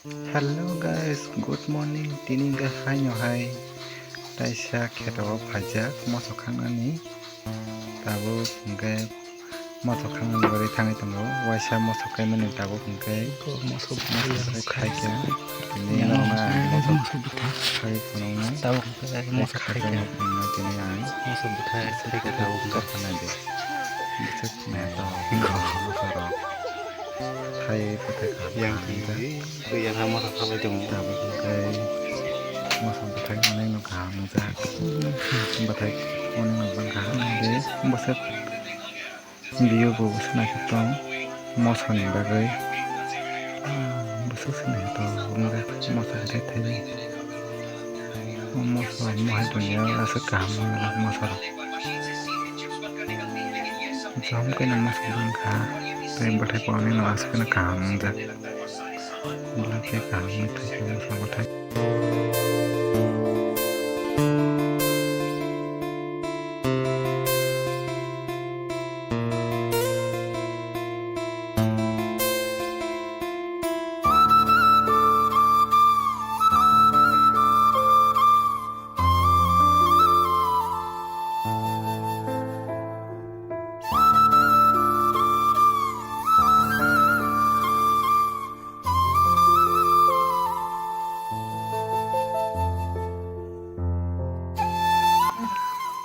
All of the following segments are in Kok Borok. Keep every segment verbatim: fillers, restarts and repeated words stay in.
Hello guys, good morning. Tini hwnkhe haino hai taisa kheto o phaijak moso khangnani. Tabuk hwnkhe moso khangnani bagwi thangwi tongo. Waisa moso khaimani tabuk hwnkhe moso moso khaikha. Tini norokno ang moso khai phunuknai. Tabuk hwnkhe moso khaikha. Tini ang moso bwthai khaikha tabuk hwnkhe. Bwswk naithok mosorok. Thai bwthai kaham kaham wngjak. Yang ha moso khabai tongo. Tabuk hwnkhe moso bwthai onek no kaham wngjak. Bwthai onek no bang kaham de bwswk view bo bwswk naithok tong moso ni bagwi. Bwswk se naithok wngjak moso bwthai thaiwi. O moso mohai tongya aswk kaham wngjak mosorok. Jom khe no moso bangkha, tei bwthai kwrwngni no aswk no kaham wngjak. Belai khe kaham wngwi thangkhe moso bwthai.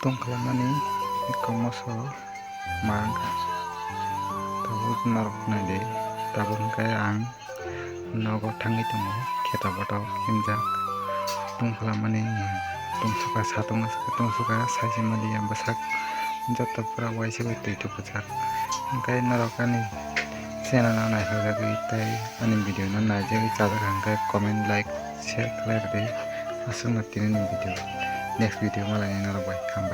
Tongkhlaimani eko moso ma wngkha. Tabuk norok naidi, tabuk hwnkhe ang nogo thangwi tongo, kheto boto himjak. Tongkhlaimani tongsuka satung tongsuka saisi maliya bwsak joto pura waisa bai twi tubujak. Hwnkhe norok ani channel no naithokjagwi tei ani video no naijagwi chajak hwnkhe comment, like, share khlai rwdi. Aswkno tinini video, next video malainai norok bai, hambai.